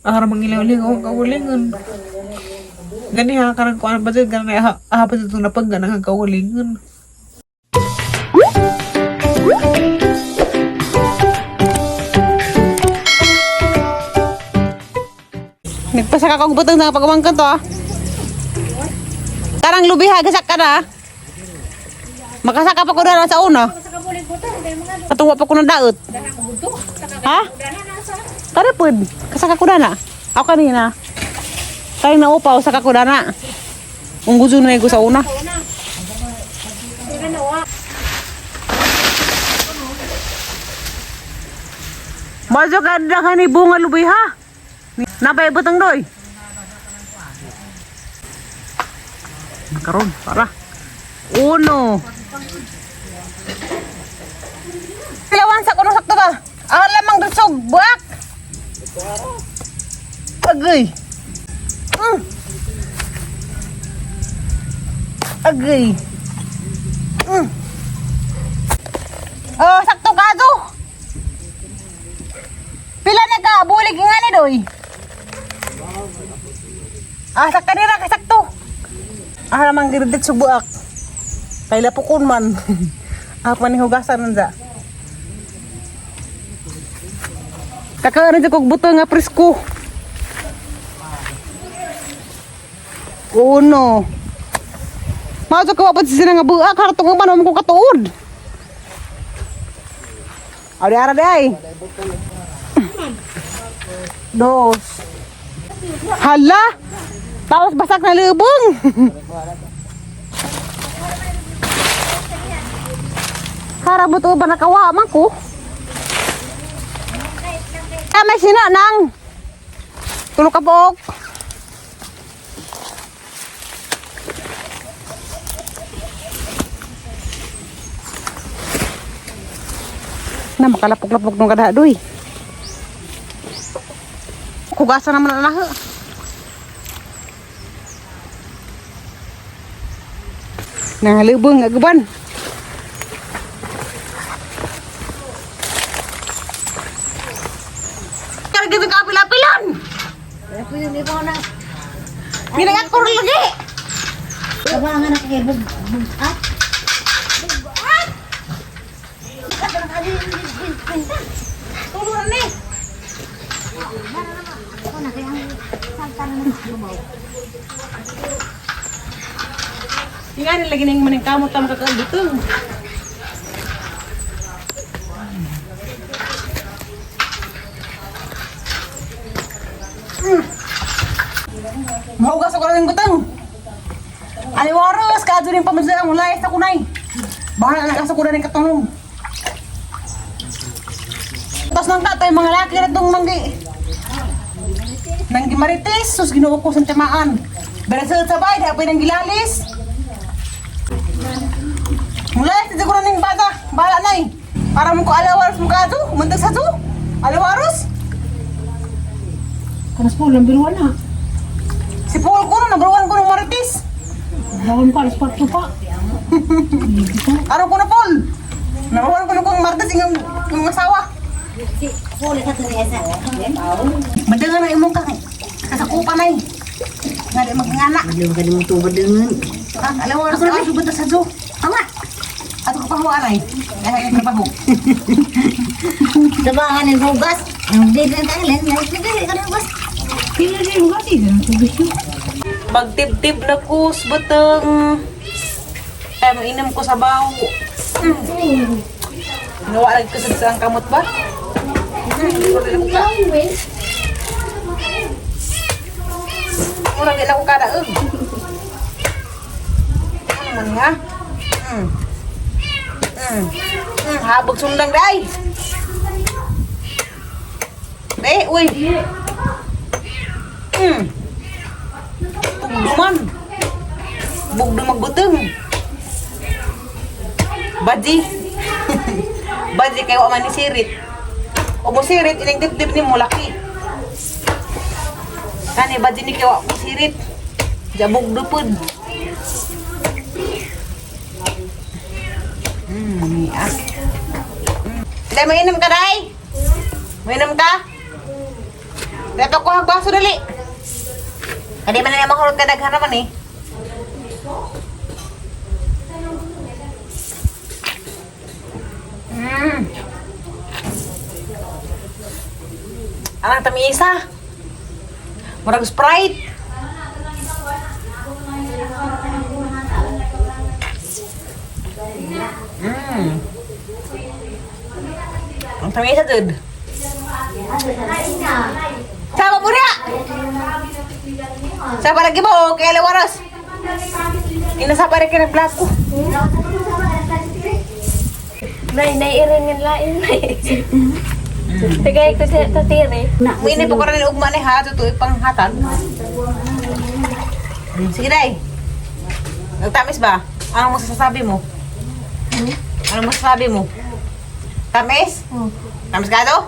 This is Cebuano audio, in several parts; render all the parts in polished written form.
Ara mangilaw-lingaw ang kaugalingon. Gani ha, karang kuan pa dyan, gani ha, ha pa dyan napag ganang ang kaugalingon. Nagpasaka kog butang sa pagumangkan to ah. Karang lubi ha, gasak ka na. Makasaka pa ko na sa una. Katuwa pa ko ng daot. Ha? Tara pod. Kasaka ko na. Ako kanina. Kaya naupaw saka ko na. Kung gusto na ko sa una. Majo ka na ni bunga lubi ha. Napay butang doy. Karon para. Uno. Pilawan sa kuno sakto ba? Ang lamang dusog, buak. Agay. Agay. Oh, sakto ka do. Pila na ka bulig nga ni doy. Ah, sakta nila ka sakto. Ah, lamang giridit subuak. Kay lapukon man. Ah, panihugasan nanda. Kakaano dyan kog buto nga presko. Uno. Mao jud ko pa sila nga buak hartong man mo ko katuod. Ari ara day. Dos. Hala. Tapos basak na lubong. Harabot ba nakawa man ko? Ah, may sina nang. Tulog ka pook. Na makalapok-lapok nung kada doy. Kugasan naman na lahat. Nangalubong aguban. Kaya gitu ka apil-apilan. Ginangat ko rin lagi. Kabangan na kay bug bugat. Tulong na ni. Ako na kay ang salta na ng lumaw. Ingani lagi ning maning kamot tam kakagutom. Mahugas ako lang butang. Ani waros ka rin pamadla ang ulay sa kunay. Bahala na ka sa kunay katunong. Tapos nang tatay mga laki na tong manggi. Nang gimarites, sus Ginoo ko sa tamaan. Bera sa sabay, dapat nang gilalis. Mulay, sa ko na ning bata. Bahala na eh. Para mo ko alawaros mo ka to. Mundag sa to. Alawaros. Kanas po, number one ha. Si Paul ko na, number one ko ng marites. Bawon pa, alas 4 pa. Araw ko na, Paul. Number one ko na kong marites, yung, yung asawa. Si puli ka tuloy sa. Madangan na imong kang kasakupan ay. Nga di magngana. Madlo ka mo tubod dengan. Ah, alawaros ka, subad sa to. Awa. Ato ka pahuan ay. Ay, ay, trabaho. Kabangan ng hugas. Ang dito na tayo, lang dito ka ng hugas. Pila din, gati. Ganun tubig yun. Magtib-tib na kus, butang. Ay, mainam ko sa baw. Nawa lagi ko sa ang kamot ba? Mura gila ko kada ug. Ano man nga? Habog sundang day. Day, uy. Bugduman. Bugdum magbutong. Baji. Baji kay wa man ni sirit. O mo sirit ining dibdib ni mo laki. Kani baji ni kay wa mo sirit. Jabog dupod. Nias. Day, mainom ka, Day? Mainom ka? Dapat ko ang baso dali. Kadi man na mahulog ka daghan naman eh. Anang tamisa. Murag Sprite. Ang tamisa, dude. Sama mo na! Sama lagi mo, kay Lewaras. Inasapa rin ka ng vlog ko. Nay, naiiringan lain, nay. Tagay ko sa tatiri. Muinay po ko rin ugma ni ha, totoo panghatag. Sige, day. Nagtamis ba? Anong masasabi mo? Anong masasabi mo? Tamis? Tamis ka to?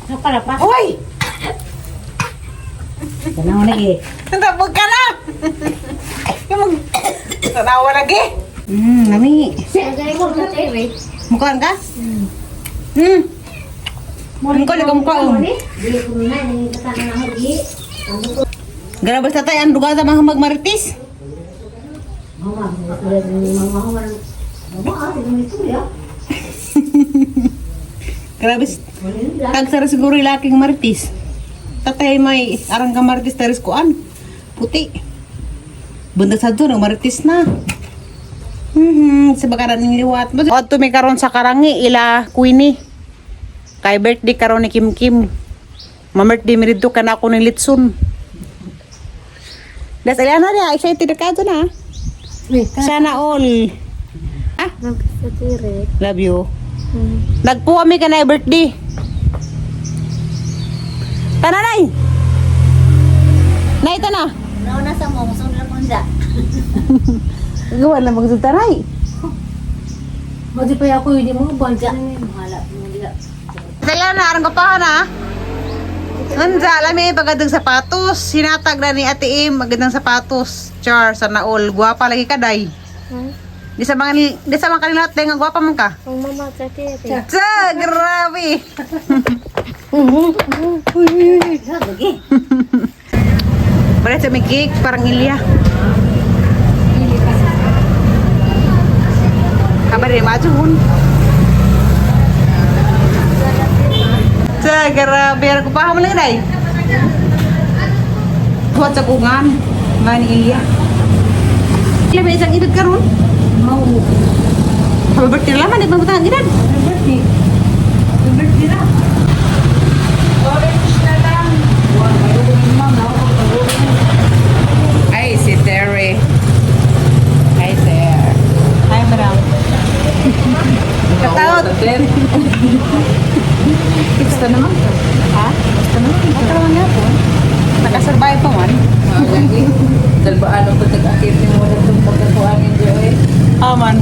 Napalapa. Hoy! Tanaw lagi. Nandabog ka na! Yung mag... Tanawa lagi! Nami. Tagay ko sa tatiri. Mukhaan ka? Mukha ka mukha oh. Dili ko na nang kasama na ako di. Grabe sa tay, ang duga sa mga magmaritis. Mama, mama, mama, mama, mama, ito ya. Grabe. Tagsara siguro yung laking maritis. Tatay may arang ka maritis taris kuan. Puti. Bunda sa doon, maritis na. Sa bakaran ng liwat. Adto mi karon sa karangi ila Queenie. Kay birthday karon ni Kim Kim. Ma-birthday mi didto kana ako ni Litson. Das Eliana na, excited na ka dyan ah. Sana all. Ah, Tatiri. love you. Nagpuwa mi ka na birthday. Tana nay. Nay tana. Nauna sa mo, musunod na punza. Gawa na magsulta nay. Madi pa ako yun mo bansa. Mahala mo diha. Dala na arang kapahan na. Anza, lami pagadang sapatos. Sinatag na ni Ate Im, magandang sapatos. Char, sana all. Guwapa lagi ka, day. Di sa mga di sa mga kanila tay nga gwapa man ka. Ang mama tatiri. Tsa, grabe. Lagi. Pare sa may cake, parang Ilya. Kabar rin, majuhun. Tsa, grabe. Ano ko pa mo lang, day? Kuha sa kungan. Mani Ilya. Ilya, may isang edad karon. Mau. Happy birthday na laman, ipamutang edad. Birthday. Birthday na. Orange na lang. Ay, si Terry. Hi there. Hi, madam. Kataot. Gusto naman to. Ha? Gusto naman to. Makaroon nga po. Nakasurvive pa man. Lagi. Dalbaan ang pagkakakit ni mo na itong pagkakuangin diyo eh. Aman.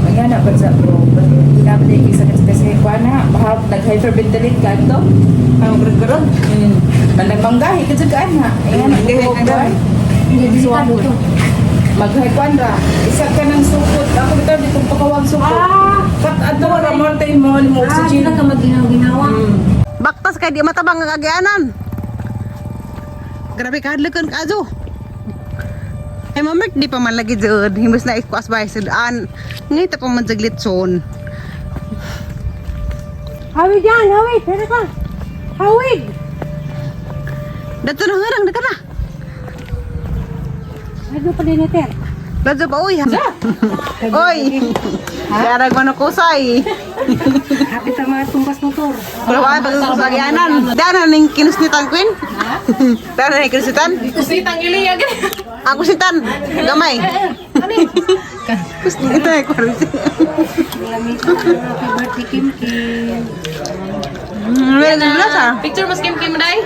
Magana ba sa bro? Hindi naman yung isa kasi kasi kuha na. Baka nag-hyperventilate ka ito. Ang garog-garog. Managmanggahi ka dyan kaan ha. Ayan, Manggahi ka dyan. Maghaikuan ra. Isa ka ng sukot. Ako bitaw di kong pakawag sukot. Ah! Kat adto ra mo tay mo mo Ah, oxygen. sila ka maginaw-ginawa. Baktas kay di matabang ang agianan. Grabe kahadlokon ka azo. Ay mamert di pa man lagi jud. Himus na ikuas ba sudan. Ngita pa man jag litson. Hawig yan, hawig. Pero ka. Hawig. Dato na harang na ka na. Ano pa din natin? Dato pa uy. Oy. Darag man ako say. Happy ta mga tumbas motor. Wala pa pag sa agianan. Dana ning kinusnitan queen. Dana ning kinusnitan. Kusitang iliyag. Ako sitan, gamay. Gusto kita eh, kwarti. Happy birthday, Kim Kim. Meron ng glass ah. Picture mas Kim Kim day.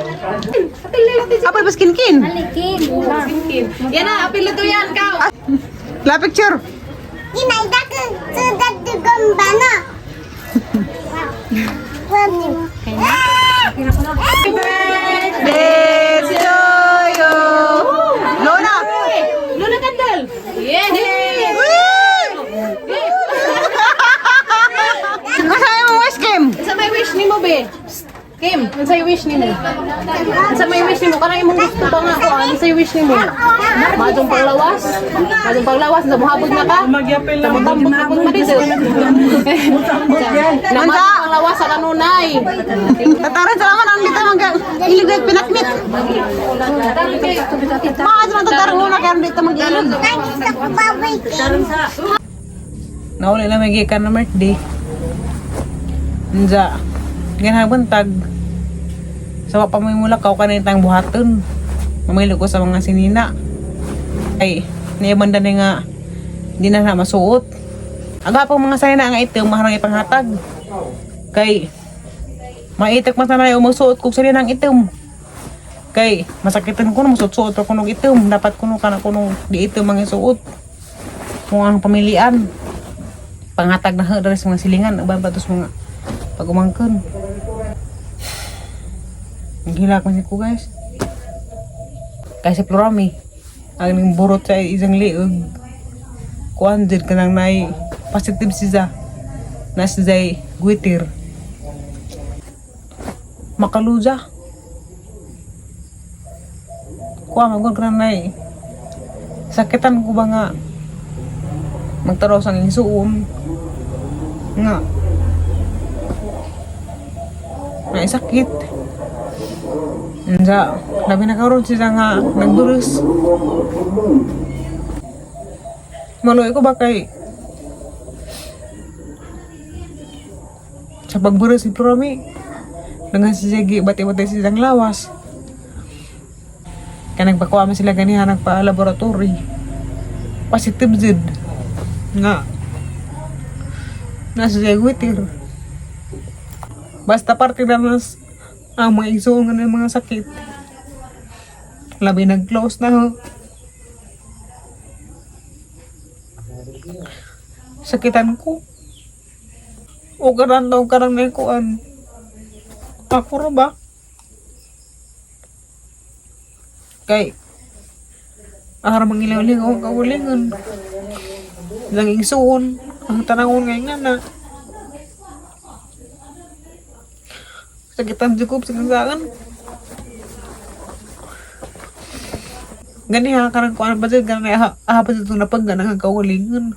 Apa ba skin kin? Alikin. Yan na, apil na to yan ka. La picture. Birthday to you. Lona. Luna Kandel. Yeah. Kasama mo ice cream. nimo, be? Kim, unsay wish nimo? Unsa may wish nimo? Kanang imong gusto ba nga kuan? Unsay wish nimo? Maadtong panglawas? Maadtong panglawas sa mohabog na ka? Tambok na pud dito. Na maadtong panglawas sa kanunay. Tataran sa laman ang dito mga ilig na pinakmit. Maadto na tataran muna kaya dito mag-ilog. Nauli na may gikan na birthday. Nja, ganabuntag. Sa wa pa may mulakaw kanay tang buhaton. Mamili ko sa mga sinina. Ay, niibanda ni nga di na na masuot. Aga pang mga sinina nga itim maharang ipanghatag. Kay maitak man sanay o magsuot kog sinina ang itim. Kay masakitan ko na masuot-suot pa kunog itim. Dapat kuno kana kuno di itim ang isuot. Kung ang pamilian panghatag na diri sa mga silingan uban pa to sa mga pagumangkon. Ang ko si ko, guys. Kay si Florami ang ning burot sa isang liog, kuan jud kanang nay positive siya na siya guitir makaluja kuan man gud kanang nay sakitan ko ba nga magtaraw sa isuon nga may sakit. Unsa, labi na karon sila nga nagduros. Maluoy ko ba kay sa pagburos ni Promi dengan si Jegi bati-bati silang lawas. Kaya nagpakuha man sila ganiha nagpa-laboratory. Positive jud nga nasa siya guitir. Basta parte na nas ang mga igsoon nga ng mga sakit. Labi nag-close na ho. Sakitan ko. O karan daw karan may kuan. Ako ra ba? Kay ahara mangilaw-lingaw ang kaugalingon. Lang igsoon ang tanawon ngay nga na. Sakitan jud ko sa saan. Gani ha karan kuan ba jud gani ha ha pa jud napag ganang ang kaugalingon.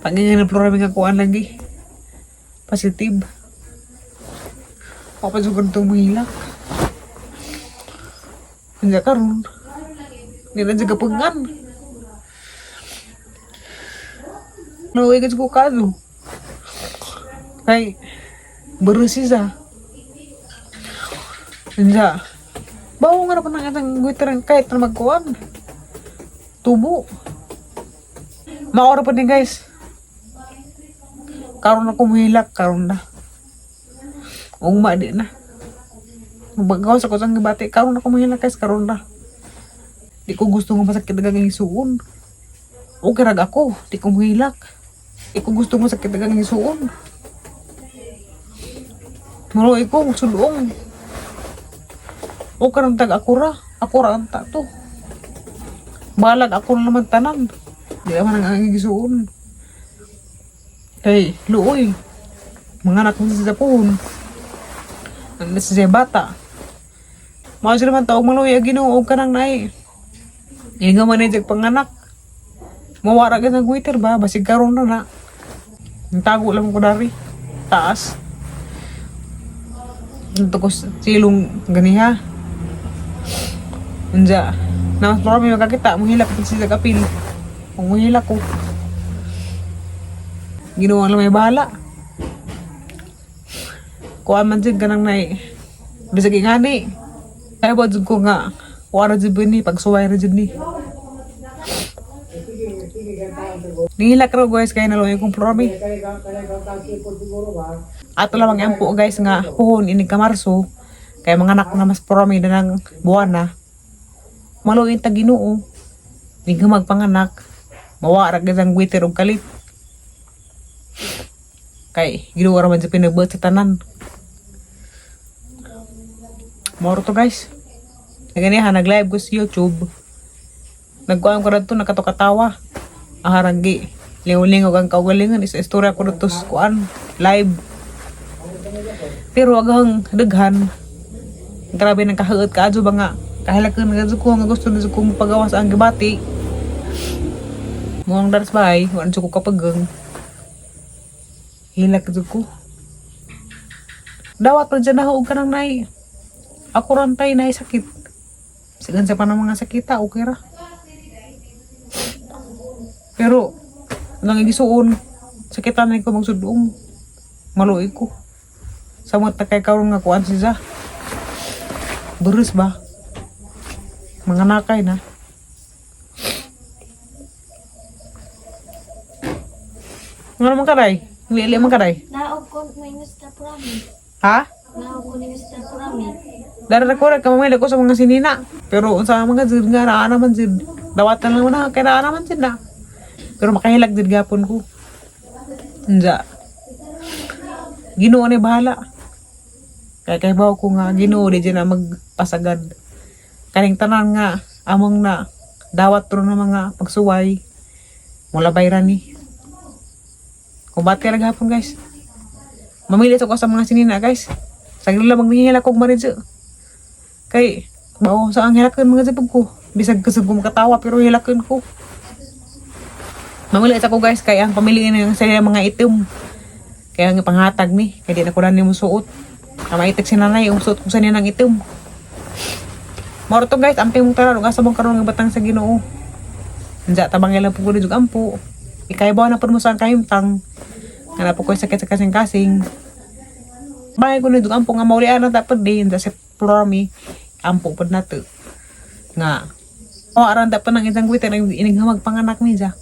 Pangingin na plura nga kuan lagi. Positive. Ako pa jud ganitong mahilak. Hindi karon. Hindi na jud kapungan. Nauwi ka ko kaso. Kay, berusi sa. Inja. Bawo nga na pa nang atang guiterang kahit na magkuhan. Tubo. Maora pa din, guys. Karon na kumuhilak, karon na. Ungma di na. Magbagaw sa kusang gibati, karon na kumuhilak, guys, karon na. Di ko gusto nga masakit ang isuon. Okay rag ako, di ko muhilak. Di ko gusto masakit ang isuon. Muro ko, sulong. O karon tag ako ra ang ta to. Balag ako na naman tanan. Di naman ang ang isuon. Kay, luoy. Mga anak mo sa Japon. Ang nasa siya bata. Mga sila man taong maluoy, ang ginoo ka nang nai. Hindi nga man panganak. Mawara ka ng waiter ba? Basig karon na na. Ang tago lang ko dari. Taas. Ito ko silong ganiha. Unja. Na mas marami makakita. Muhilak ko siya kapil. Kung muhilak ko. Ginawa lang may bahala. Kuha man dyan ganang nai. Bisag ingani. Kaya ba dyan ko nga. Kuha na dyan ni. Pagsuway na dyan ni. Nihilak raw, guys, kaya naluoy kong plorami. Ato lamang yan po, guys, nga puhon ini ka Marso. Kaya mga anak na mas plorami na ng buwan na. Maluoy ta Ginoo. Di ka magpanganak. Mawara gid ang gwiter og kalit. Kay Ginoo ra man sa pinagbuhat sa tanan. Moro to, guys. Naganiha, nag-live ko sa YouTube. Nagkuhan ko na to, nakatukatawa. Aharanggi. Lingaw-lingaw ang kaugalingan. Isa istorya ko na to sa kuan. Live. Pero aghang daghan. Grabe nang kahuot ka adyo ba nga. Kahilakan nga ko nga gusto na ko mapagawas ang gibati. Muang daras bay, wa na ko kapagang. Hilak jud ko. Dawat pa dyan na ka nang nay. Ako ron tay nay sakit. Sigan sa pa ng mga sakita, okay ra. Pero, nang igisuon, sakitan na ko magsudong. Maluoy ko. Samot na kay karon nga kuan siya. Burus ba? Mga nakay na. Nga naman karay? Lili man karay? Naog ko minus na prami. Ha? Naog ko minus na prami. Dara ko ra kamamay ko sa mga sinina. Pero unsa mga jud nga naa naman jud. Dawatan lang mo na kay naa naman jud na. Pero makahilag jud gapon ko. Unja. Ginoo ni bahala. Kay kay bawo ko nga Ginoo di jud na magpasagad. Kaning tanan nga among na dawat ro na mga pagsuway. Mula bayran ni. Kumbate ra gapon, guys. Mamili ko sa mga sinina, guys. Saglit lang magnihila kog maridyo. Kay, bawo sa ang hilakan mga zipag ko. Bisag kasag ko makatawa pero hilakan ko. Mamili sa ko, guys, kay ang pamilya ng sa mga itim. Kaya ang panghatag ni, kay di na ko na mo suot. Kamaitik si nanay, um suot ko sa niya ng itim. Moro to, guys, amping mong tanan, ug asa mong karon nga batang sa Ginoo. Unsa tabang ilang po ko ni jug ampo. Ikaybaw na pud mo sa ang kahimtang. Nga na po ko sakit sa kasing-kasing. Bagay ko ni jug ampo nga maulian na tapod din sa plurami ampo pod nato. Nga o aran dapat ng isang guwita nang inighamag panganak ni ja.